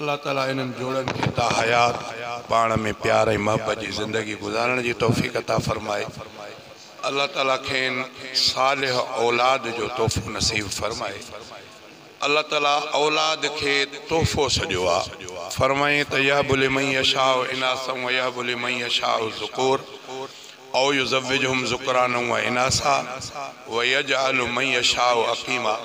الله تعالي انهن جوڙن کي تا حيات پاڻ ۾ پيار ۽ محبت جي زندگي گذارڻ جي توفيق عطا فرمائي. الله تعالي کين صالح اولاد جو تحفو نصيب فرمائي. الله تعالي اولاد کي تحفو سڏيو آ. فرمائين ته يهب لمن يشاء اناثا ويهب لمن يشاء الذڪور او يزوجهم ذڪرانا واناثا ويجعل من يشاء عقيما.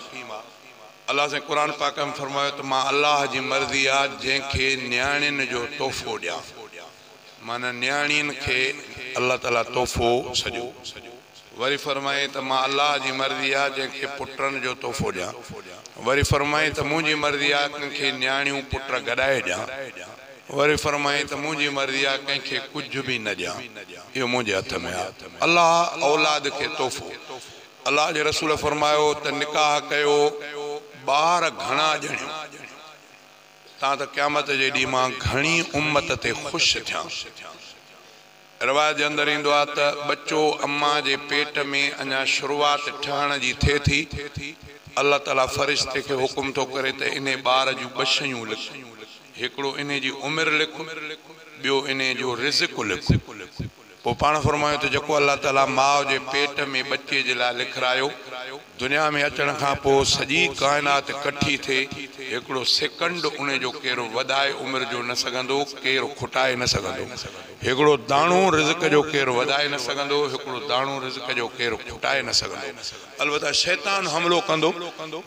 الله سائين قرآن پاڪ ۾ فرمايو ته مان الله جي مرضي آ جنهن کي نياڻين جو تحفو ڏيان، معنيٰ نياڻين کي الله تعاليٰ تحفو سڏيو. وري فرمايائين ته مان الله جي مرضي آ جنهن کي پٽن جو تحفو ڏيان. وري فرمايائين ته منهنجي مرضي آ ڪنهن کي نياڻيون پٽ گڏائي ڏيان. وري فرمايائين ته منهنجي مرضي آ ڪنهن کي ڪجهه به نه ڏيان، اهو منهنجي هٿ ۾ آ. الله اولاد کي تحفو. الله جي رسول فرمايو ته نڪاح ڪيو ٻار گهڻا ڄڻيو تان ته قيامت جي ڏينهن مان گهڻي امت تي خوش ٿيان. روايت جي اندر ايندو آهي ته ٻچو اما جي پيٽ ۾ اڃا شروعات ٺهڻ جي ٿئي ٿي، الله تعالي فرشتي کي حڪم ٿو ڪري ته انهي ٻار جون ٻه شيون لک، هڪڙو انهي جي عمر لک، ٻيو انهي جو رزق لک. پوء پاڻ فرمايو ته جيڪو الله تعاليٰ ماء جي پيٽ ۾ ٻچي جي لاء لکرايو، دنيا ۾ اچڻ کان پوء سڄي ڪائنات ڪٺي ٿئي، هڪڙو سيڪنڊ ان جو ڪير وڌائي عمر جو نه سگهندو، ڪير کٽائي نه سگهندو. هڪڙو داڻو رزق جو ڪير وڌائي نه سگهندو، هڪڙو داڻو رزق جو ڪير کٽائي نه سگهندو. البته شيطان حملو ڪندو،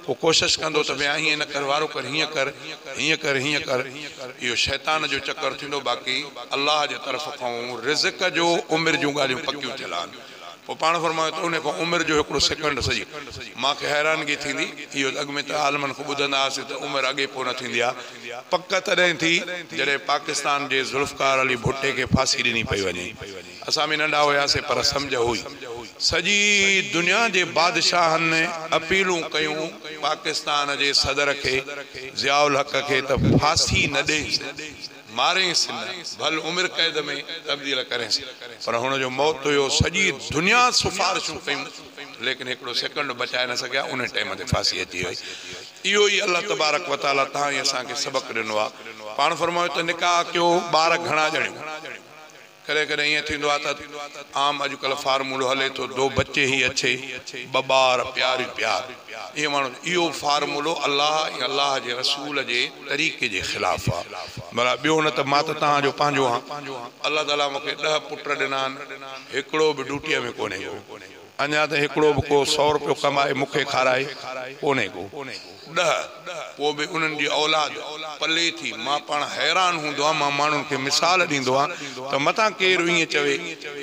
پوء ڪوشش ڪندو ته ڀيا هيئن نه ڪر، وارو ڪر، هيئن ڪر، هيئن ڪر، هيئن ڪر، اهو شيطان جو چڪر ٿيندو، باقي الله جي طرف کان رزق جو عمر جون ڳالهيون پڪيون ٿيل آهن. پوء پاڻ فرمايو ته انهي کان عمر جو هڪڙو سيڪنڊ سڄي مان کي حيرانگي ٿيندي، اهو اڳ ۾ ته عالمن کان ٻڌندا هئاسين ته عمر اڳي پوء نه ٿيندي آهي، پڪ تڏهن ٿي جڏهن پاڪستان جي ذوالفقار علي ڀٽي کي ڦاسي ڏني پئي وڃي. اسان به ننڍا هياسين پر سمجهه هئي. سڄي دنيا جي بادشاهن اپيلون ڪيون پاڪستان جي صدر کي ضياء الحق کي ته ڦاسي نه ڏينس، مارينس نه، ڀل عمر قيد ۾ تبديل ڪرينس. پر هن جو موت هيو، سڄي دنيا سفارشون ڪيون ليڪن هڪڙو سيڪنڊ بچائي نه سگهيا، انهي ٽيم تي ڦاسي اچي وئي. اهو ئي الله تبارڪ وتعاليٰ تهان ۽ اسان کي سبق ڏنو آهي. پاڻ فرمايو ته نڪاح ڪيو، ٻار گهڻا ڄڻيو. ڪڏهن ڪڏهن ائين ٿيندو آهي ته عام اڄڪلهه فارمولو هلي ٿو دو بچي هي اڇي، ٻه ٻار پيار ئي پيار. اهي ماڻهو اهو فارمولو الله ۽ الله جي رسول جي طريقي جي خلاف آهي. ڀلا ٻيو نه ته مان ته توهان جو پنهنجو آهان. الله تعاليٰ مون کي ڏهه پٽ ڏنا آهن، هڪڙو به ڊيوٽيء ۾ ڪونهي ڪو. اڃا ته هڪڙو به ڪو سئو رپيو ڪمائي مون کي کارائي ڪونهي ڪو. ڏهه، پوء به انهن جي اولاد پلي ٿي. مان پاڻ حيران هوندو آهيان، مان ماڻهن کي مثال ڏيندو آهيان ته متان ڪير ائين چوي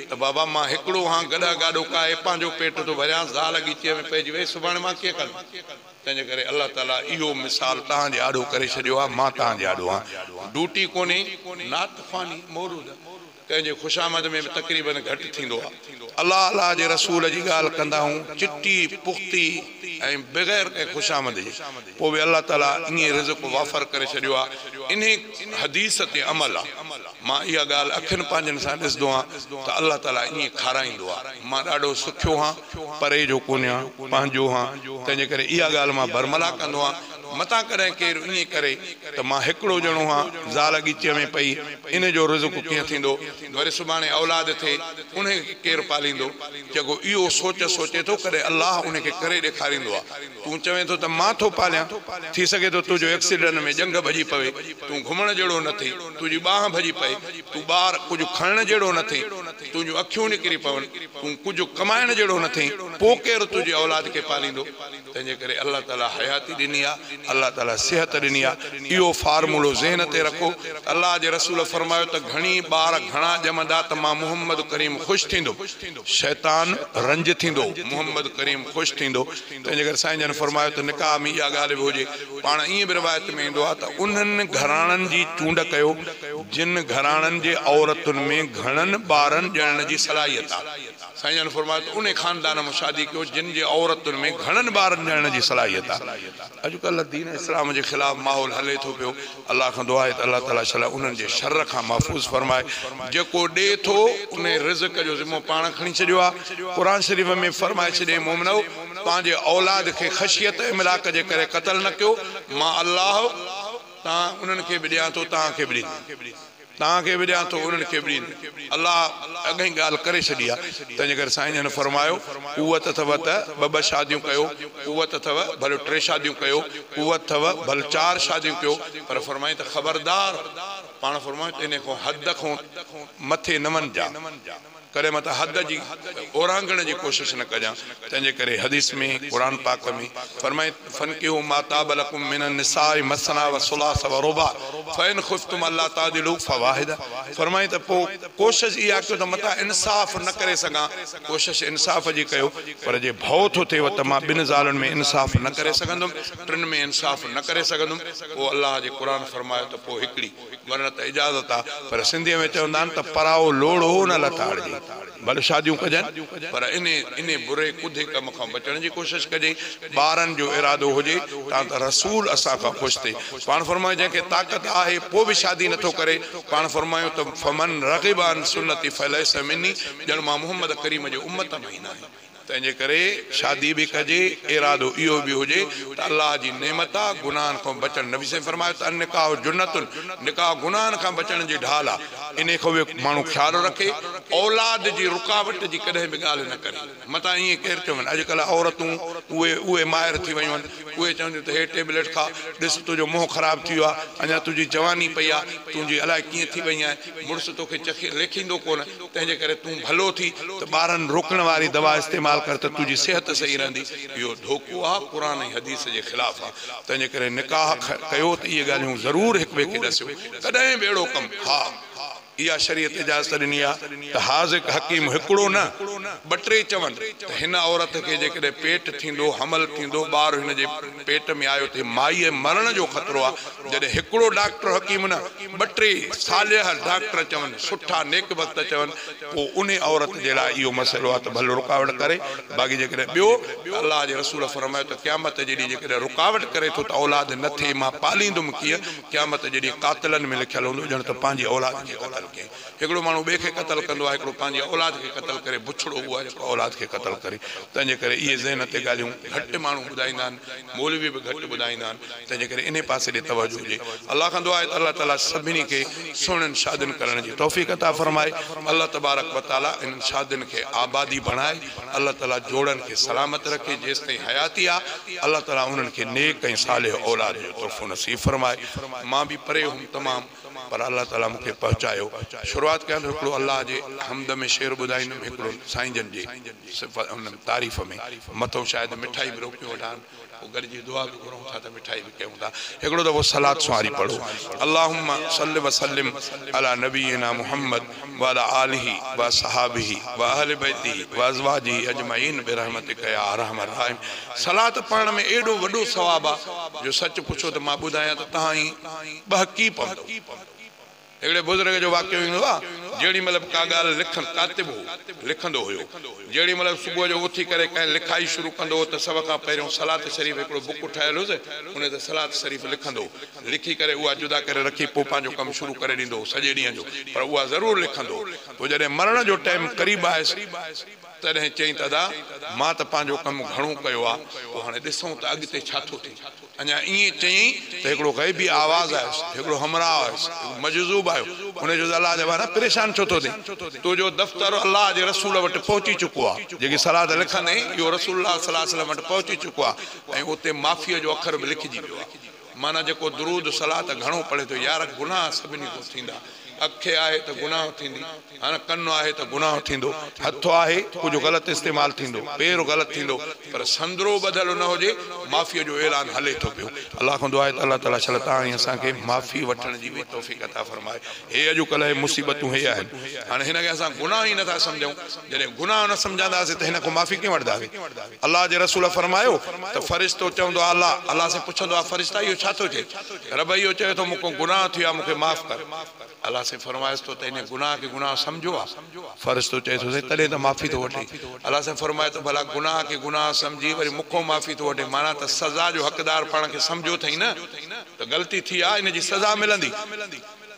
ته بابا مان هڪڙو هان، گڏهه گاڏو ڪاهي پنهنجو پيٽ ٿو ڀريان، زال ڳچيء ۾ پئجي وئي، سڀاڻي مان ڪيئن ڪندس؟ تنهنجي ڪري الله تعاليٰ اهو مثال توهان جي آڏو ڪري ڇڏيو آهي، مان توهان جي آڏو آهيان. ڊوٽي ڪونهي، نعت خواني مورود. ڪنهن جي خوشامد ۾ به تقريبن گهٽ ٿيندو آ. الله الله جي رسول جي ڳالهه ڪندا آهيون چٽي پختي ۽ بغير ڪنهن خوشامد جي پوء به الله تعالي ائين رزق وافر ڪري ڇڏيو آ انهي حديث تي عمل آ مان اها ڳالهه اکين پنهنجن سان ڏسندو آهيان ته الله تعالي ائين کارائيندو آ مان ڏاڍو سکيو هان پري جو ڪونهيان پنهنجو هان تنهنجي ڪري اها ڳالهه مان برملا ڪندو آهيان متان ڪڏهن ڪير ائين ڪري ته مان هڪڙو ڄڻو هان، زال ڳچيء ۾ پئي، ان جو رزق ڪيئن ٿيندو؟ وري سڀاڻي اولاد ٿئي، انهي کي ڪير پاليندو؟ جيڪو اهو سوچ سوچي ٿو، ڪڏهن الله ان کي ڪري ڏيکاريندو آ. تون چوين ٿو ته مان ٿو پاليان، ٿي سگهي ٿو تنهنجو ايڪسيڊنٽ ۾ ڄنگهه ڀڄي پوي، تون گهمڻ جهڙو نه ٿين، تنهنجي ٻانهن ڀڄي پئي، تون ٻار ڪجهه کڻڻ جهڙو نه ٿين، تنهنجون اکيون نڪري پون، تون ڪجهه ڪمائڻ جهڙو نه ٿين، پوء ڪير تنهنجي اولاد کي پاليندو؟ تنهنجي ڪري الله تعالي حياتي ڏني آ، الله تعالي صحت ڏني آ، اهو فارمولو ذهن تي رکو ته الله جي رسول فرمايو ته گهڻي ٻار گهڻا ڄمندا ته مان محمد ڪريم خوش ٿيندم، شيطان رنج ٿيندو، محمد ڪريم خوش ٿيندو، تنهنجي ڪري سائين جن فرمايو ته نڪاح ۾ اها ڳالهه به هجي، پاڻ ائين به روايت ۾ ايندو آ ته انهن گهراڻن جي چونڊ ڪيو جن گهراڻن جي عورتن ۾ گهڻن ٻارن ڄڻڻ جي صلاحيت آ. سائين جن فرمايو ته انهي خاندان مان شادي ڪيو جن جي عورتن ۾ گهڻن ٻارن ڄڻڻ جي صلاحيت آهي. اڄڪلهه دين اسلام جي خلاف ماحول هلي ٿو پيو. الله کان دعا آهي ته الله تعالي شل انهن جي شر کان محفوظ فرمائي. جيڪو ڏي ٿو انهي رزق جو ذمو پاڻ کڻي ڇڏيو آهي. قرآن شريف ۾ فرمائي ڇڏيائين مومنؤ! پنهنجي اولاد کي خشيت املاق جي ڪري قتل نه ڪيو. مان الله. توهان انهن کي به ڏيان ٿو، توهان کي به ڏيندم. توهان کي به ڏيان ٿو، انهن کي به ڏيندم. الله اڳ ئي ڳالهه ڪري ڇڏي آهي. تنهنجي ڪري سائين جن فرمايو، قوت اٿو ته ٻه ٻه شاديون ڪيو، قوت اٿو ڀلي ٽي شاديون ڪيو، قوت اٿو ڀل چار شاديون ڪيو، پر فرمائين ته خبردار، پاڻ فرمايو ته انهي کان حد کان مٿي نه وڃجان. ڪڏهن متان حد جي اورانگهڻ جي ڪوشش نه ڪجان. تنهنجي ڪري حديث ۾، قرآن پاڪ ۾، فرمائي، فانڪحوا ما طاب لڪم من النساء مثنيٰ وثلاث ورباع فان خفتم الا تعدلوا فواحده فرمائي ته پوء ڪوشش اها ڪيو ته متان انصاف نه ڪري سگهان، ڪوشش انصاف جي ڪيو، پر جي ڀؤ ٿو ٿئيو ته مان ٻن زالن ۾ انصاف نه ڪري سگهندم، ٽن ۾ انصاف نه ڪري سگهندم، پوء الله جي قرآن فرمايو ته پوء هڪڙي. ورنه ته اجازت آ، پر سنڌيء ۾ چوندا آهن ته پرائو لوڙهو نه لتاڙجي. ڀل شاديون ڪجن، پر انهي انهي بري ڪڌي ڪم کان بچڻ جي ڪوشش ڪجي. ٻارن جو ارادو هجي تان ته رسول اسان کان خوش ٿئي. پاڻ فرمايو جنهن کي طاقت آهي پوء به شادي نٿو ڪري. پاڻ فرمايو ته فمن رغب عن سنتي فليس مني ڄڻ مان محمد ڪريم جي امت مان ئي ناهيان. تنهنجي ڪري شادي به ڪجي، ارادو اهو به هجي ته الله جي نعمت آ، گناهن کان بچڻ، نبي سائين فرمايو ته النڪاح جنة، نڪاح گناهن کان بچڻ جي ڍال آ، انهي کان به ماڻهو خيال رکي، اولاد جي رڪاوٽ جي ڪڏهن به ڳالهه نه ڪري، متان ائين ڪير چون، اڄڪلهه عورتون اهي اهي ماهر ٿي ويون آهن، اهي چونديون ته هي ٽيبليٽ کا، ڏس تنهنجو منهن خراب ٿي ويو آ، اڃا تنهنجي جواني پئي آ، تنهنجي الائي ڪيئن ٿي وئي آهين، مڙس توکي چکي ليکيندو ڪونه، تنهنجي ڪري تون ڀلو ٿي ته ٻارن روڪڻ واري دوا استعمال ڪر ته تنهنجي صحت صحيح رهندي. اهو ڌوڪو آ، قرآن ۽ حديث جي خلاف آ. تنهنجي ڪري نڪاح ڪيو ته اهي ڳالهيون ضرور هڪ ٻئي کي ڏسيو. ڪڏهن به اهڙو ڪم، ها اها شريعت اجازت ڏني آ ته حاذق حڪيم هڪڙو نه ٻه ٽي چون ته هن عورت کي جيڪڏهن پيٽ ٿيندو، حمل ٿيندو، ٻار هن جي پيٽ ۾ آيو ته مائيء مرڻ جو خطرو آ. جڏهن هڪڙو ڊاڪٽر حڪيم نه ٻه ٽي صالح ڊاڪٽر چون، سٺا نيڪ بخت چون، پوء انهي عورت جي لاء اهو مسئلو آهي ته ڀل رڪاوٽ ڪري، باقي جيڪڏهن ٻيو ته الله جي رسول فرمايو ته قيامت جي ڏينهن جيڪڏهن رڪاوٽ ڪري ٿو ته اولاد نه ٿئي مان پاليندم ڪيئن، قيامت جي ڏينهن قاتلن ۾ لکيل هوندو ڄڻ ته پنهنجي اولاد کي قتل ڪيائين. هڪڙو ماڻهو ٻئي کي قتل ڪندو آهي، هڪڙو پنهنجي اولاد کي قتل ڪري، بڇڙو اهو آهي جيڪو اولاد کي قتل ڪري. تنهنجي ڪري اهي ذهن تي ڳالهيون گهٽ ماڻهو ٻڌائيندا آهن، مولوي به گهٽ ٻڌائيندا آهن. تنهنجي ڪري انهي پاسي ڏي توجه هجي. الله کان دعا آهي ته الله تعالي سڀني کي سهڻين شادين ڪرڻ جي توفيق عطا فرمائي. الله تبارڪ و تعالي انهن شادين کي آبادي بڻائي. الله تعالي جوڙن کي سلامت رکي جيستائين حياتي آ. الله تعالي انهن کي نيڪ ۽ صالح اولاد جو تحفو نصيب فرمائي. مان به پري هئم تمام پر الله تعالي مون کي پهچايو. شروعات ڪيان ٿو هڪڙو الله جي حمد ۾ شعر ٻڌائيندم هڪڙو سائين جن جي صفت تعريف ۾ مٿئون شايد مٺائي به روڪيون وٺان. پوء گڏجي دعا به گهرون ٿا ته مٺائي به ڪيون ٿا. هڪڙو دفعو صلات سنواري پڙهو. اللهم صل وسلم علي نبينا محمد وعلي آله واصحابه واهل بيته وازواجه اجمعين برحمتک يا ارحم الراحمين. صلات پڙهڻ ۾ ايڏو وڏو ثواب آ جو سچ پڇو ته مان ٻڌايان ته توهان ئي ٻهڪي پوندؤ. هڪڙي بزرگ جو واقعو ايندو آ، جيڏي مهل به ڪا ڳالهه لکڻ، ڪاتب هو، لکندو هيو. جيڏي مهل به صبح جو اٿي ڪري ڪنهن لکائي شروع ڪندو هو ته سڀ کان پهريون صلات شريف هڪڙو بڪ ٺهيل هيس، ان تي صلات شريف لکندو هو. لکي ڪري اها جدا ڪري رکي پوء پنهنجو ڪم شروع ڪري ڏيندو هو سڄي ڏينهن جو، پر اها ضرور لکندو هو. پوء جڏهن مرڻ جو ٽيم قريب آيس، تڏهن چيائين ته ادا! مان ته پنهنجو ڪم گهڻو ڪيو آ، پوء هاڻي ڏسون ته اڳتي ڇا ٿو ٿئي. اڃا ائين چيائين ته هڪڙو غيبي آواز آيس، هڪڙو همراهه آيس، هڪ مجذوب آيو، ان چيو ته الله جا ٻانها پريشان ڇو ٿو ٿين، تنهنجو دفتر الله جي رسول وٽ پهچي چڪو آ، جيڪي صلات لکندين اهو رسول الله صلي الله عليه وسلم وٽ پهچي چڪو آ ۽ اتي معافيء جو اکر به لکجي ويو آ. معنيٰ جيڪو درود صلات گهڻو پڙهي ٿو، يار گناهه سڀني کان ٿيندا، اک آهي ته گناهه ٿيندي، هاڻ ڪن آهي ته گناهه ٿيندو، هٿ آهي ڪجهه غلط استعمال ٿيندو، پير غلط ٿيندو، پر سندرو ٻڌل نه هجي، معافيء جو اعلان هلي ٿو پيو. الله کان دعا آهي ته الله تعاليٰ شل توهان ۽ اسان کي معافي وٺڻ جي به توفيق عطا فرمائي. هي اڄڪلهه مصيبتون هي آهن. هاڻي هن کي اسان گناهه ئي نٿا سمجهون. جڏهن گناهه نه سمجهنداسين ته هن کان معافي ڪيئن وٺنداسين؟ الله جي رسول فرمايو ته فرشتو چوندو آهي الله، الله سائين پڇندو آهي فرشتا اهو ڇا ٿو چئي؟ رب اهو چوي ٿو مون کان گناهه ٿيو آهي مون کي معاف ڪر. الله साईं फरमाइस थो त इन गुनाह खे गुनाह सम्झो आहे। फरिश्तो चए थो साईं तॾहिं त माफ़ी थो वठे। अलाह साईं फरमाए थो भला गुनाह खे गुनाह सम्झी वरी मूंखां माफ़ी थो वठे, माना त सज़ा जो हक़दार पाण खे सम्झो अथई न, त ग़लती थी आहे, इन जी सज़ा मिलंदी।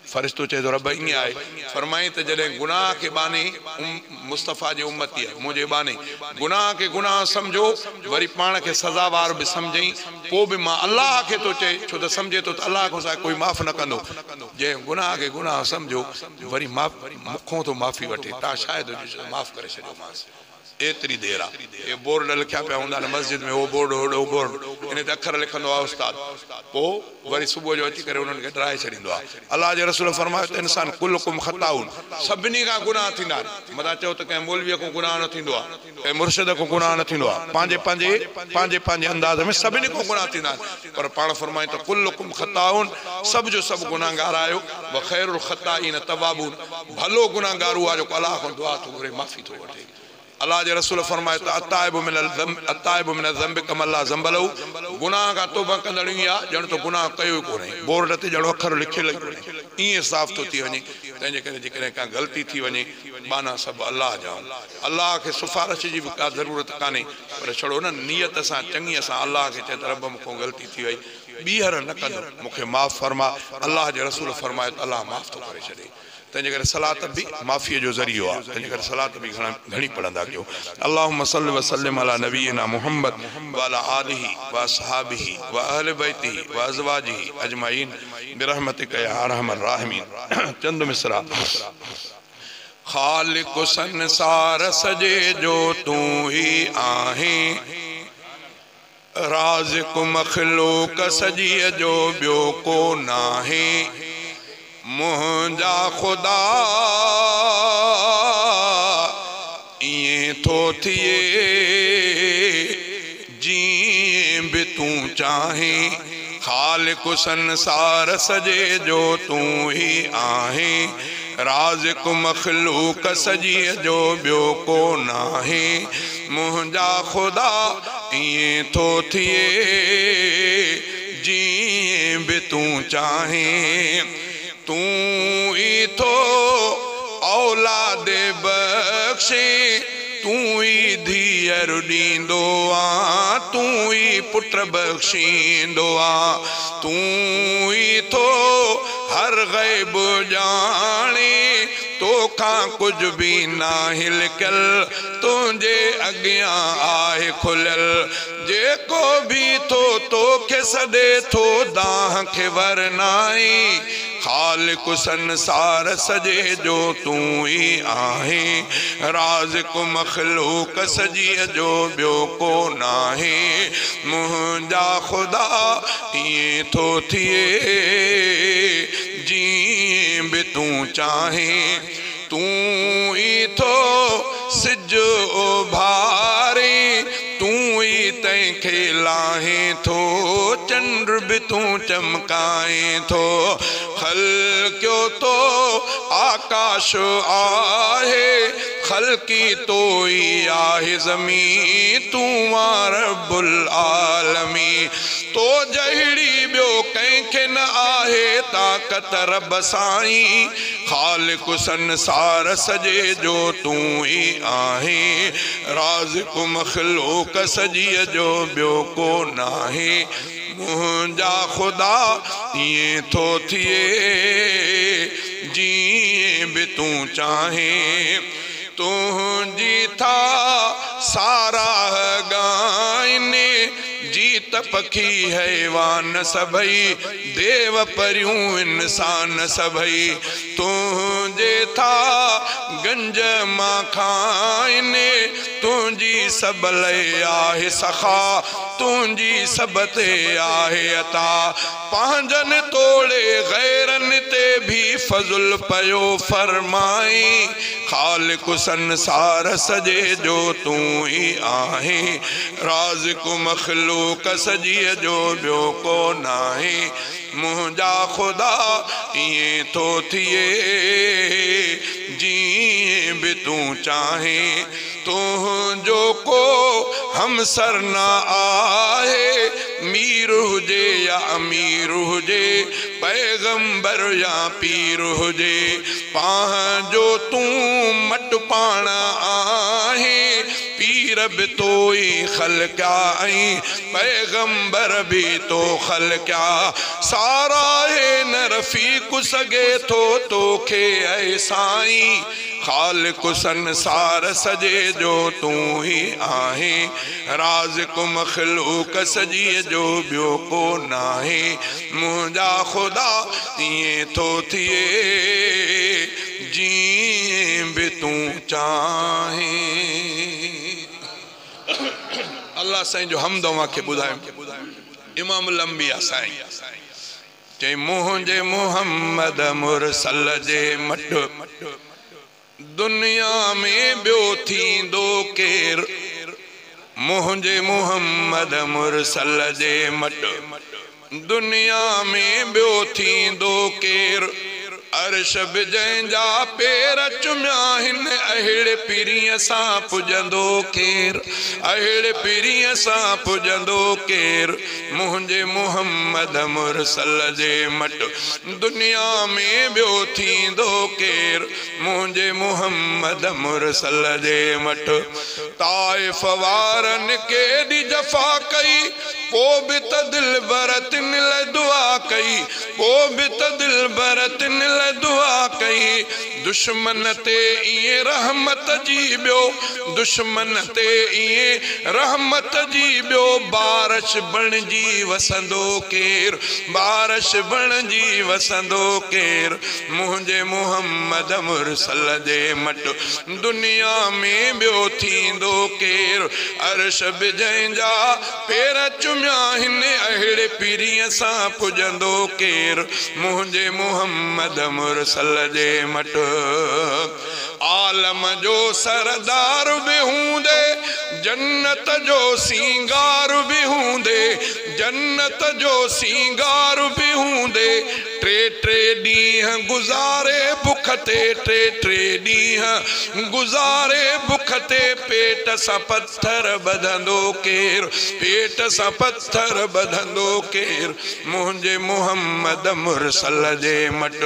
फरिश्तो चए थो रब ईअं आहे। फरमाई त जॾहिं गुनाह खे बाने मुस्तफ़ा जे उम्मती आहे, मुंहिंजे बाने गुनाह खे गुनाह सम्झो, वरी पाण खे सज़ावार बि सम्झई, पोइ बि मां अलाह खे थो चए, छो त सम्झे थो त अलाह खां सवाइ कोई माफ़ न कंदो। जंहिं गुनाह खे गुनाह सम्झो वरी माफ़ मूंखां थो माफ़ी वठे, तव्हां शायदि हुजो माफ़ करे छॾियोमांसि। एतिरी देरि आहे। इहे बोर्ड लिखिया पिया हूंदा आहिनि मस्जिद में, उहो बोर्ड होॾो बोर्ड, इन ते अखर लिखंदो आहे उस्ताद, पोइ वरी सुबुह जो अची करे उन्हनि खे डराए छॾींदो आहे। अलाह जे रसूल फरमायो त इंसान कुलकुम ख़ताउन, सभिनी खां गुनाह थींदा आहिनि। मतां चओ त कंहिं मौलवीअ खां गुनाह न थींदो आहे, कंहिं मुर्शिद खां गुनाह न थींदो आहे, पंहिंजे पंहिंजे पंहिंजे पंहिंजे अंदाज़ में सभिनी खां गुनाह थींदा आहिनि। पर पाण फरमाए त कुलकुम ख़ताउन, सभु जो सभु गुनाहगार आहियो, व ख़ैरुल ख़ताइन तवाबून, भलो गुनाहगार उहो आहे जेको अलाह खां दुआ थो घुरे, माफ़ी थो वठे। अलाह जे रसूल फरमाए त अताइबु मिनल ज़ंब कमा ला ज़ंब लहू, गुनाह खां तौबा कंदड़ ईअं आहे ॼण त गुनाह कयो ई कोन्हे, बोर्ड ते ॼण अखर लिखियल ई कोन्हे, ईअं साफ़ थो थी वञे। तंहिंजे करे जेकॾहिं का ग़लती थी वञे, बाना सभु अलाह जा आहिनि, अलाह खे सिफारिश जी बि का ज़रूरत कान्हे, पर छड़ो न नीयत सां चङीअ सां अलाह खे चए त रब मूंखां ग़लती थी वई, ॿीहर न कंदो, मूंखे माफ़ फरमा। अलाह जे रसूल फरमाए त अलाह माफ़ थो करे छॾे। तंहिंजे करे सलात बि माफ़ीअ जो ज़रियो आहे, तंहिंजे करे सलात बि घणी पढ़ंदा कयो। अल्लाहुम्मा सल्लि व सल्लिम अला नबीना मुहम्मद व अला आलिहि व अस्हाबिहि व अहल बैतिहि व अज़वाजिहि अजमाइन बिरहमतिक या अरहमर राहिमीन। चंद मिसरा। ख़ालिक़ संसार सॼे जो तूं ई आहीं, राज़िक़ मख़लूक़ सॼीअ जो ॿियो को नाहे, मुंहिंजा ख़ुदा ईअं थो थिए जीअं बि तूं चाहीं, ख़ालिक़ संसार सॼे जो तूं ई आहीं, राज़िक़ मख़लूक़ सॼीअ जो ॿियो को नाहे, मुंहिंजा ख़ुदा ईअं थो थिए जीअं बि तूं चाहीं, तूं ई थो औलाद बख़्शे, तूं ई धीअर ॾींदो आ, तूं ई पुट बख़्शींदो आ, तूं ई थो हर ग़ैब ॼाणे, तोखां कुझु बि नाहे लिकियल, तुंहिंजे अॻियां आहे खुलियल, जेको बि थो तोखे सॾे थो दाह खे वरनाई, ख़ालिक़ संसार सॼे जो तूं ई आहीं, राज़िक़ मख़लूक़ सॼीअ जो ॿियो को नाहे, मुंहिंजा ख़ुदा ईअं थो थिए जीअं बि तूं चाहीं, तूं ई थो सिज उभारे, तूं ई तंहिंखे लाहे थो, चंड बि तूं चमकाए थो, ख़लकियो तो आकाश आहे, ख़लकी तो ई आहे ज़मीन, तूं आ रब्बुल आलमीन, तो जहिड़ी ॿियो कंहिंखे न आहे ताक़त रब साईं, ख़ालिक़ संसार सॼे जो तूं ई आहीं, राज़िक़ मख़लूक़ सॼीअ जो ॿियो को नाहे, मुंहिंजा ख़ुदा ईअं थो थिए जीअं बि तूं चाहीं, तुंहिंजी था सारा ॻाइनि, जीत पखी हैवान सभई, देव परियूं इंसान सभई, तुंहिंजे था गंज मां खाइनि, तुंहिंजी सभ लाइ आहे सखा, तुंहिंजी सभ ते आहे अता, पंहिंजनि तोड़े ग़ैरनि ते बि फज़ुल पियो फरमाई, ख़ालिक़ संसार सॼे जो तूं ई आहीं, राज़िक़ मख़लूक़ सॼीअ जो ॿियो को नाहे, मुंहिंजा ख़ुदा ईअं थो थिए जीअं बि तूं चाहीं, तुंहिंजो को हमसर न आहे, मीर हुजे या अमीर हुजे, पैगंबर या पीर हुजे, पंहिंजो तूं मट पाण आहे, पीर बि तो ई ख़लकिया ऐं पैगंबर बि तो ख़लकिया। सारा हे न रफ़ीक़ सघे थो तोखे ऐ साईं, ख़ालिक़ संसार सॼे जो तूं ई आहीं, राज़िक़ मख़लूक सॼीअ जो ॿियो को नाहे। मुंहिंजा ख़ुदा ईअं थो थिए जीअं बि तूं चाहीं। अलाह साईं जो हम्द तव्हांखे ॿुधायो। इमामुल अंबिया साईं चई मुंहिंजे मुहम्मद मुरसल जे मट दुनिया में ॿियो थींदो केरु, मुंहिंजे मुहम्मद मुरसल जे मट दुनिया में ॿियो थींदो केरु। अर्श बि जंहिंजा पेर चुमिया आहिनि, अहिड़े पीरीअ सां पुॼंदो केरु, अहिड़े पीरीअ सां पुॼंदो केरु। मुंहिंजे मुहम्मद मुरसल जे मट दुनिया में ॿियो थींदो केरु, मुंहिंजे मुहम्मद मुरसल जे मट। ताइफ़ वारनि केॾी जफ़ा कई, पोइ बि त दिलबर तिन लाइ दुआ कई, पोइ बि त दिलबर तिन लाइ दुआ कई। दुश्मन ते ईअं रहमत जी ॿियो, दुश्मन ते ईअं रहमत जी ॿियो, बारिश बणिजी वसंदो केरु, बारिश बणिजी वसंदो केरु। मुंहिंजे मुहम्मद मुरसल जे मट दुनिया में ॿियो थींदो केरु। अर्श बि जंहिंजा पेर चुमिया आहिनि, अहिड़े पीरीअ सां पुॼंदो केरु। मुंहिंजे मुहम्मद मुरसल जे मट। आलम जो सरदार बि हूंदे, जन्नत जो सिंगार बि हूंदे, जन्नत जो सिंगार बि हूंदे। टे टे ॾींहं गुज़ारे बुख ते, टे टे ॾींहं गुज़ारे बुख ते, पेट सां पथर ॿधंदो केरु, पेट सां पथर ॿधंदो केरु। मुंहिंजे मुहम्मद मुरसल जे मट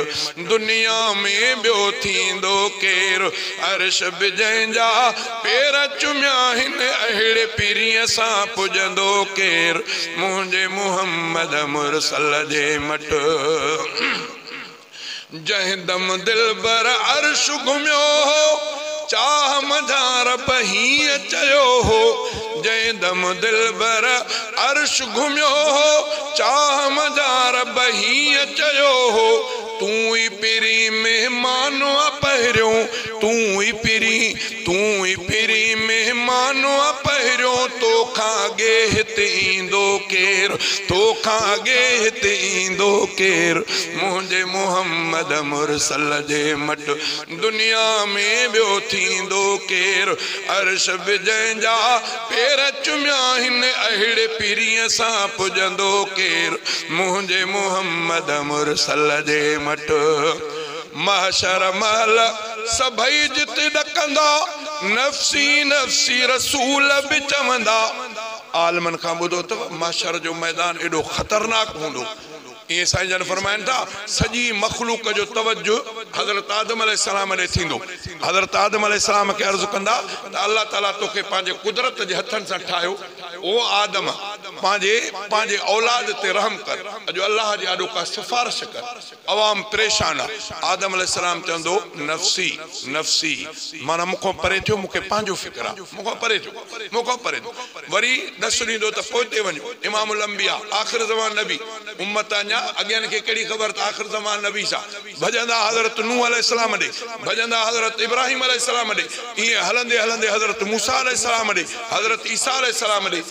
दुनिया में ॿियो थींदो केरु। अर्श बि जंहिंजा पेर चुमिया आहिनि, अहिड़े पीरीअ सां पुॼंदो केरु। मुंहिंजे मुहम्मद मुरसल जे मट। जंहिं दम दिलबर अर्श घुमियो हो, चाह मंझां रब हीअं चयो हो। जंहिं दम दिलबर अर्श घुमियो हो, चाह मंझां रब हीअं चयो हो। तूं ई पिरी महिमान आ पहिरियों, तूं ई पिरी, तूं ई पिरी महिमान आ पहिरियों, तोखां अॻे हिते ईंदो केरु, तोखां अॻे हिते ईंदो केरु। मुंहिंजे मुहम्मद मुरसल जे मट दुनिया में ॿियो थींदो केरु। अर्श बि जंहिंजा पेर चुमिया आहिनि, अहिड़े पीरीअ सां पुॼंदो केरु। मुंहिंजे मुहम्मद मुरसल जे मट। महशर महल सभई जिते ॾकंदा, नफ़्सी नफ़्सी रसूल बि चवंदा। आलमनि खां ॿुधो अथव, महशर जो मैदान एॾो ख़तरनाक हूंदो। ईअं साईं जन फ़रमाइनि था, सॼी मख़लूक जो तवजो हज़रत आदम अलैहिस्सलाम ॾे थींदो। हज़रत आदम अलैहिस्सलाम खे अर्ज़ु कंदा त अलाह ताला तोखे पंहिंजे कुदरत जे हथनि सां ठाहियो, ओ आदम पंहिंजे पंहिंजे औलाद ते रहम कर, अॼु अलाह जे आॾो का सिफारिश कर। अवाम परेशान आहे। आदम अलैहिस्सलाम चवंदो नफ़्सी नफ़्सी, माना मूंखां परे थियो, मूंखे पंहिंजो फ़िक्र आहे, मूंखां परे थियो, मूंखां परे थियो। वरी ॾस ॾींदो त पोइते वञो। इमामुल अंबिया आख़िर ज़मान नबी, उम्मत अञा अॻियनि खे कहिड़ी ख़बर त आख़िर ज़मान नबी सां भॼंदा हज़रत नूह अलैहिस्सलाम ॾे, भॼंदा हज़रत इब्राहिम अलैहिस्सलाम ॾे, ईअं हलंदे हलंदे हज़रत मूसा अलैहिस्सलाम ॾे, हज़रत ईसा अलैहिस्सलाम ॾे।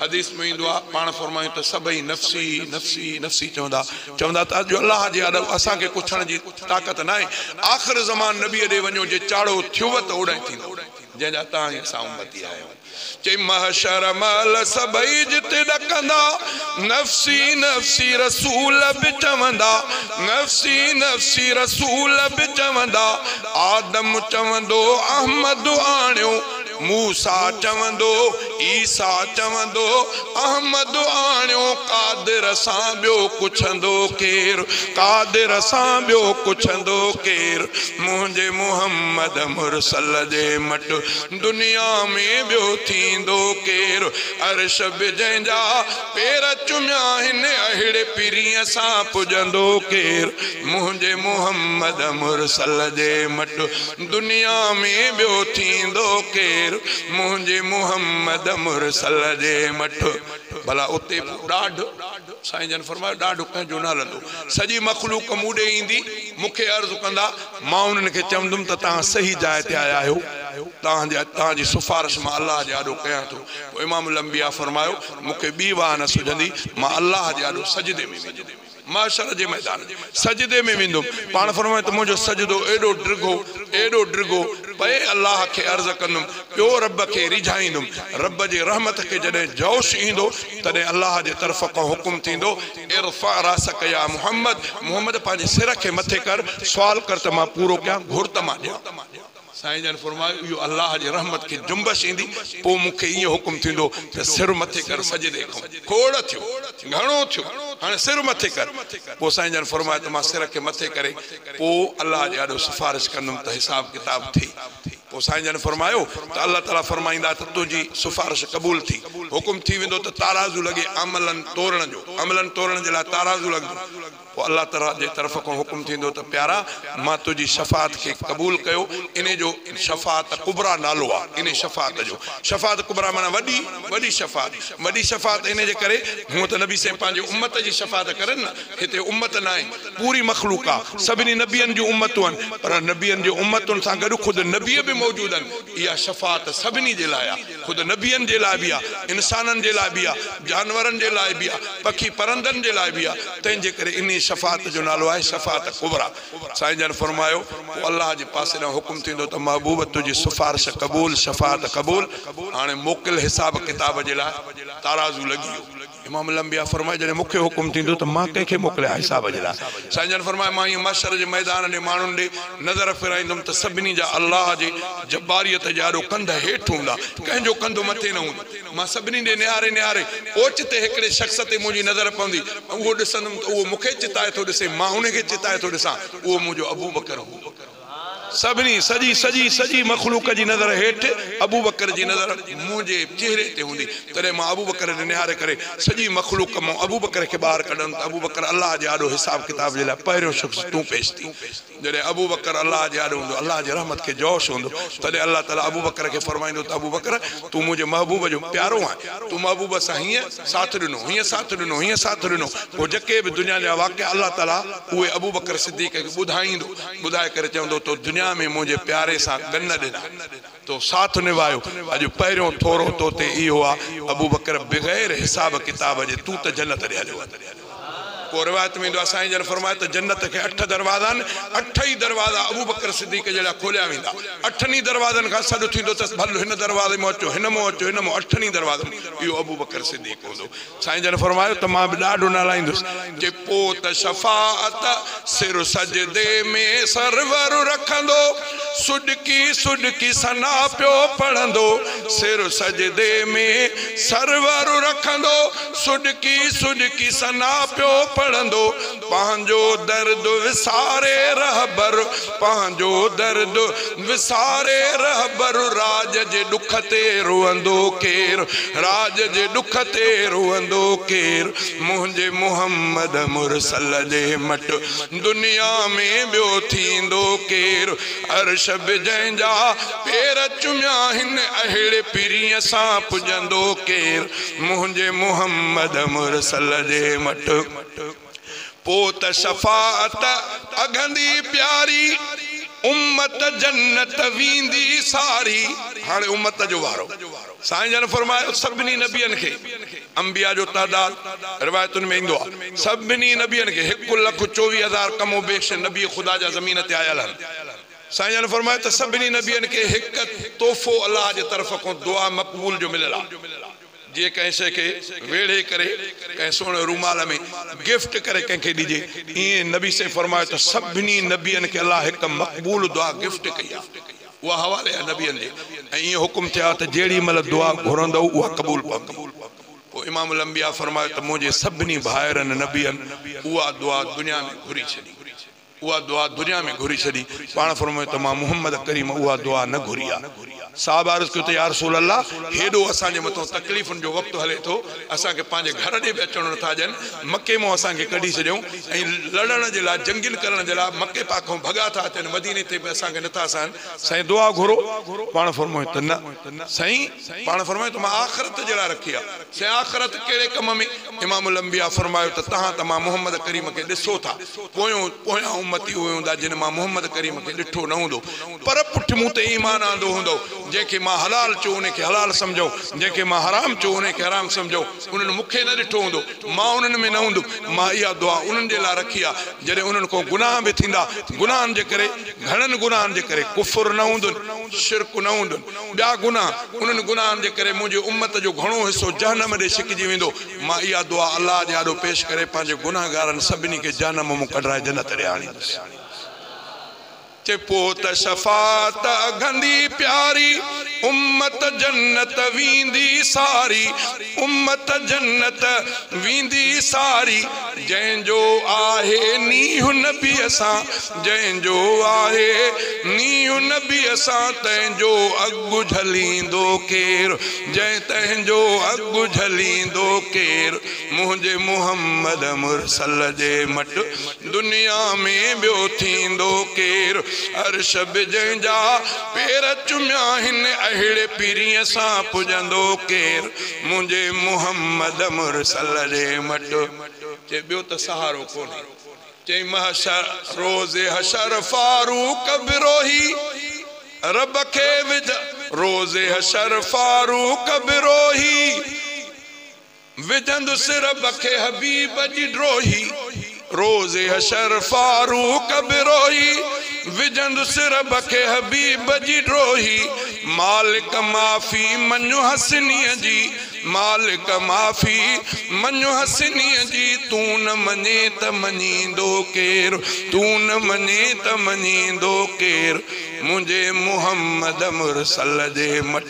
हदीस में ईंदो आहे, पाण फ़रमायूं त सभई नफ़्सी नफ़्सी नफ़्सी चवंदा, चवंदा त अॼु अलाह जे आॾो असांखे पुछण जी ताक़त न आहे। आख़िर ज़मान नबीअ ॾे वञो, जे चाड़ो थियो त ओॾां थींदो, जंहिंजा तव्हां असां उम्मती आहियूं। चई महशर महल सभई जिते ॾकंदा, नफ़्सी नफ़्सी रसूल बि चवंदा, नफ़्सी नफ़्सी रसूल बि चवंदा। आदम चवंदो अहमद आणियो, موسيٰ چوندو، عيسيٰ چوندو، احمد آڻيو قادر سان ٻيو ڪڇندو ڪير، قادر سان ٻيو ڪڇندو ڪير، منهنجي محمد مرسل جي مٽ دنيا ۾ ٻيو ٿيندو ڪير، عرش به جنهن جا پير چميا آهن، اهڙي پرينءَ سان پڄندو ڪير، منهنجي محمد مرسل جي مٽ دنيا ۾ ٻيو ٿيندو ڪير، منهنجي محمد مرسل جي مٽ. ڀلا اتي ڏاڍ سائين جن فرمايو ڏاڍ ڪنهن جو نه هلندو، سڄي مخلوق مون ڏي ايندي، مون کي عرض ڪندا، مان انهن کي چوندم ته توهان صحيح جاءِ تي آيا آهيو، توهان جي سفارش مان الله جي آڏو ڪيان ٿو. پوءِ امام الانبيا فرمايو مون کي ٻي واهه نه سجهندي، مان الله جي آڏو سجدي ۾ ويندم، محشر جي ميدان سجدي ۾ ويندم. پاڻ فرمايو ته منهنجو سجدو ايڏو ڊگهو، ايڏو ڊگهو، پئي الله کي عرض ڪندم، پيو رب کي رجهائيندم. رب جي رحمت کي جڏهن جوش ايندو تڏهن الله جي طرف کان حڪم ٿيندو، ارفع راسڪ يا محمد، محمد پنهنجي سر کي مٿي ڪر، سوال ڪر ته مان پورو ڪيان، گهر ته مان ڏيان. سائين جن فرمايو اهو الله جي رحمت کي جنبش ايندي، پوءِ مون کي ائين حڪم ٿيندو ته سر مٿي ڪر سجدي کان. کوڙ ٿيو، گهڻو ٿيو، هاڻي سر مٿي ڪر. پوءِ سائين جن فرمايو ته مان سر کي مٿي ڪري پوءِ الله جي آڏو سفارش ڪندم ته حساب ڪتاب ٿي. پوءِ سائين جن فرمايو ته الله تعاليٰ فرمائيندا ته تنهنجي سفارش قبول ٿي. حڪم ٿي ويندو ته تارازو لڳي عملن تورڻ جو، عملن تورڻ جي لاءِ تارازو لڳندو. پوءِ الله تعاليٰ جي طرف کان حڪم ٿيندو ته پيارا مان تنهنجي شفاعت کي قبول ڪيو. ان جو شفاعت ڪبريٰ نالو آهي، ان شفاعت جو شفاعت ڪبريٰ معنيٰ وڏي وڏي شفاعت، وڏي شفاعت. ان جي ڪري هونئن ته نبي سائين پنهنجي امت جي شفاعت ڪرن نه، هتي امت نه آهي، پوري مخلوق آهي، سڀني نبين جون امتون آهن، پر نبين جي امتن سان گڏ خود نبي به موجود آهن. اها شفاعت سڀني جي لاءِ آهي، خود نبين جي لاءِ به آهي، انسانن جي لاءِ به آهي، جانورن جي لاءِ به آهي، پکي پرندن جي لاءِ به آهي. تنهن جي ڪري ان شفاعت جو نالو آهي شفاعت ڪبريٰ. سائين جن فرمايو پوءِ الله جي پاسي ڏانهن حڪم ٿيندو ته محبوب تنهنجي سفارش قبول، شفاعت قبول، هاڻي موڪل حساب ڪتاب جي لاءِ تارازو لڳي ويو. امام الانبيا فرمايو جڏهن مون کي حڪم ٿيندو ته مان ڪنهن کي موڪليان حساب جي لاءِ؟ سائين جن فرمايو مان ائين محشر جي ميدان ڏي ماڻهن ڏي نظر ڦيرائيندم ته سڀني جا الله جي جباريت جي آڏو ڪنڌ هيٺ هوندا، ڪنهن جو ڪنڌ مٿي نه هوندو. مان سڀني ڏي نهاري نهاري اوچتي هڪڙي شخص تي منهنجي نظر پوندي، اهو ڏسندم ته اهو مون کي چتائي ٿو ڏسي، مان ان کي چتائي ٿو ڏسان، اهو منهنجو ابو بڪر هوندو. سڀني سڄي سڄي سڄي مخلوق جي نظر هيٺ، ابو بڪر جي نظر منهنجي چهري تي هوندي. تڏهن مان ابو بڪر ڏي نهاري ڪري سڄي مخلوق مان ابو بڪر کي ٻاهر ڪڍندم ته ابو بڪر الله جي آڏو حساب ڪتاب جي لاءِ پهريون شخص تون پيش ٿي. جڏهن ابو بڪر الله جي آڏو هوندو، الله جي رحمت کي جوش هوندو، تڏهن الله تعاليٰ ابو بڪر کي فرمائيندو ته ابو بڪر تون منهنجي محبوب جو پيارو آهين، تون محبوب سان هيئن ساٿ ڏنو، هيئن ساٿ ڏنو، هيئن ساٿ ڏنو. پوءِ جيڪي به دنيا جا واقعا الله تعاليٰ اهي ابو بڪر صديق کي ٻڌائيندو، ٻڌائي ڪري چوندو تو دنيا ۾ منهنجي پياري سان ڳن ڏنا، تو ساٿ نڀايو، اڄ پهريون ٿورو تو تي اهو آهي ابو بڪر بغير حساب ڪتاب جي تون ته جنت ڏي هليو وڃ. پوءِ روايت ۾ ايندو آهي سائين جن فرمايو ته جنت کي 8 دروازا آهن، 8 ئي دروازا ابو بڪر صديق جي لاءِ کوليا ويندا. 8 ئي دروازن کان سڏ ٿيندو ته ڀل هن دروازي مان اچو، هن مان اچو، هن مان، 8 ئي دروازن اهو ابو بڪر صديق هوندو. سائين جن فرمايو ته مان به ڏاڍو نه هلائيندس، چي پوءِ ته شفاعت سر سجدي ۾ سرور رکندو، سڏڪي سڏڪي سنا پيو پڙهندو، سر سجدي ۾ سرور رکندو، سڏڪي سڏڪي سنا پيو پڙهندو، پنهنجو درد وساري رهبر، پنهنجو درد وساري رهبر، راج جي ڏک تي روئندو ڪير، راج جي ڏک تي روئندو ڪير، منهنجي محمد مرسل جي مٽ دنيا ۾ ٻيو ٿيندو ڪير، عرش به جنهن جا پير چميا آهن، اهڙي پرينءَ سان پڄندو ڪير، منهنجي محمد مرسل جي مٽ. پوءِ ته شفاعت اگهندي پياري، امت جنت ويندي ساري. هاڻي امت جو وارو. سائين جن فرمايو سڀني نبين کي، انبيا جو تعداد روايتن ۾ ايندو آهي، سڀني نبين کي 1,24,000 ڪم و بيش نبي خدا جا زمين تي آيل آهن. سائين جن فرمايو ته سڀني نبين کي هڪ تحفو الله جي طرف کان دعا مقبول جو مليل آهي. جيئن ڪنهن شيءِ کي ويڙهي ڪري ڪنهن سهڻي رومال ۾ گفٽ ڪري ڪنهن کي ڏجي، ائين نبي سائين فرمايو ته سڀني نبين کي الله هڪ مقبول دعا گفٽ ڪئي آهي. उहा हवाले आहे नबियनि जे ऐं ईअं हुकुम थिया त जहिड़ी महिल दुआ घुरंदव उहा क़बूल पवंदी। पोइ इमाम अल-अंबिया फरमायो त मुंहिंजे सभिनी भाइरनि नबियनि उहा दुआ दुनिया में घुरी छॾी, उहा दुआ दुनिया में घुरी छॾी। पाण फरमायो त मां मोहम्मद करीम उहा दुआ न घुरी आहे। साहब अर्ज़ कयो त या रसूल अल्लाह, हेॾो असांजे मथां तकलीफ़ुनि जो वक़्तु हले थो, असांखे पंहिंजे घर ॾे बि अचणु नथा ॾियनि, मके मां असांखे कढी छॾियऊं ऐं लड़ण जे लाइ जंगियुनि करण जे लाइ मके पाक खां भॻा था अचनि, मदीने ते बि असांखे नथा सहनि, साईं दुआ घुरो। पाण फरमायो त न साईं, पाण फरमायो त मां आख़िरत जे लाइ रखी आहे। साईं आख़िरत कहिड़े कम में? इमाम अल-अंबिया फरमायो त तव्हां त मां मोहम्मद करीम खे ॾिसो था, पोयों पोयां उम्मती उहे हूंदा जिन मां मोहम्मद करीम खे ॾिठो न हूंदो, पर पुठि मूं ते ईमान आंदो हूंदो, जंहिंखे मां हलाल चयो उनखे हलाल सम्झो, जंहिंखे मां हराम चयो उनखे हराम सम्झो, उन्हनि मूंखे न ॾिठो हूंदो, मां उन्हनि में न हूंदुमि, मां इहा दुआ उन्हनि जे लाइ रखी आहे। जॾहिं उन्हनि खां गुनाह बि थींदा, गुनाहनि जे करे, घणनि गुनाहनि जे करे, कुफुर न हूंदुनि, शिरक न हूंदुनि, ॿिया गुनाह, उन्हनि गुनाहनि जे करे मुंहिंजी उम्मत जो घणो हिसो जहनम ॾे छिकिजी वेंदो। मां इहा दुआ अलाह जे आॾो पेश करे पंहिंजे गुनाहगारनि सभिनी खे जहनम मां कढाए जन्नत ॾे आणींदुसि। चए पोइ त शफ़ात अघंदी प्यारी, उम्मत जन्नत वेंदी सारी, उम्मत जन्नत वेंदी सारी, जंहिंजो आहे नींहुं नबीअ सां, जंहिंजो आहे नींहुं नबीअ सां, तंहिंजो अॻु झलींदो केरु, जंहिं तंहिंजो अॻु झलींदो केरु, मुंहिंजे मोहम्मद मुरसल जे मट दुनिया में ॿियो थींदो केरु, अर्श बि जंहिंजा पेर चुमिया आहिनि, अहिड़े पीरीअ सां पुॼंदो केरु, मुंहिंजे मोहम्मद मुरसल जे मट। चए ॿियो त सहारो कोन्हे। चई महशर रोज़े हशर फारूक बिरोही, रब खे विझ, रोज़े हशर फारूक बिरोही, विझंदुसि रब खे हबीब जी ड्रोही, रोज़े हशर फारूक बिरोही, विझंदुसि रब खे हबीब जी ड्रोही, मालिक माफ़ी मञ हसनीअ जी, मालिक माफ़ी मञ हसनीअ जी, तूं न मञे त मञींदो केरु, तूं न मञे त मञींदो केरु, मुंहिंजे मोहम्मद मुरसल जे मट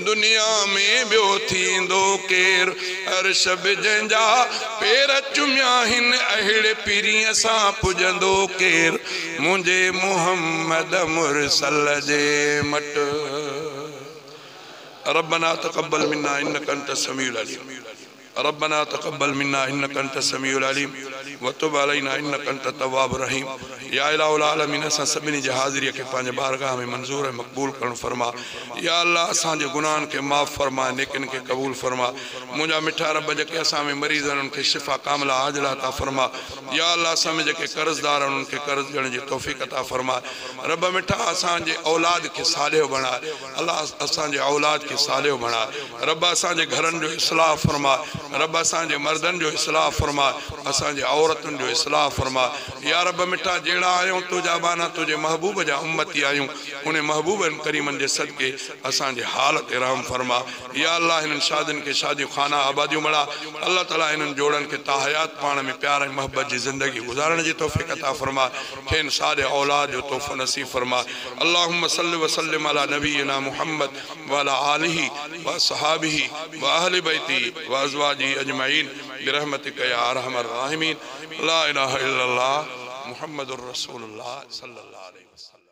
दुनिया में ॿियो थींदो केरु, अर्श बि जंहिंजा पेर चुमिया आहिनि, अहिड़े पीरीअ सां पुॼंदो केरु, मुंहिंजे मोहम्मद मुरसल जे मट। रब्बना तक़ब्बल मिन्ना इन्नका अंत समीउल अलीम, रब्बना तक़ब्बल मिन्ना इन्नका अंत समीउल अलीम, व तुब अलैना इन्नका अंत तव्वाब रहीम। या इलाहुल आलमीन, असां सभिनी जी हाज़िरीअ खे पंहिंजे बारगाह में मंज़ूर ऐं मक़बूल करणु फरमा। या अल्लाह, असांजे गुनाहनि खे माफ़ फरमा, नेकियुनि खे क़बूल फरमा। मुंहिंजा मिठा रब, जेके असां में मरीज़ आहिनि उन्हनि खे शिफ़ा कामिला आजिला अता फरमा। या अल्लाह, असां में जेके कर्ज़दार आहिनि उन्हनि खे कर्ज़ ॾियण जी तौफ़ीक़ अता फरमा। रब मिठा, असांजे औलाद खे सालिह बणाए, अल्लाह असांजे औलाद खे सालिह बणाए। रब असांजे घरनि जो इस्लाह फरमा, रब असांजे मर्दनि जो इस्लाह फरमा, असांजे औरतुनि जो इस्लाह फरमा। या रब मिठा, जहिड़ा आहियूं तुंहिंजा बाना, तुंहिंजे महबूब जा उम्मती आहियूं, उन महबूबनि करीमनि जे सदके असांजे हाल ते रहम फरमा। या अल्लाह, हिननि शादियुनि खे शादियूं खाना आबादियूं बणा। अल्लाह ताला हिननि जोड़नि खे ताहयात पाण में प्यार ऐं मोहबत जी ज़िंदगी गुज़ारण जी तौफ़ीक़ अता फरमा। खेनि सारे औलाद जो तोहफ़ो नसीब फरमा। अल्लाहुम्मा सल्लि व सल्लिम अला नबीना मुहम्मद व अला आलिहि व अस्हाबिहि व अहलि बैतिहि व अज़वाजिहि अजमईन बिरहमतिक या अरहमर राहिमीन। ला इलाहा इल्लल्लाह मुहम्मदुर रसूलुल्लाह सल्लल्लाहु अलैहि वसल्लम।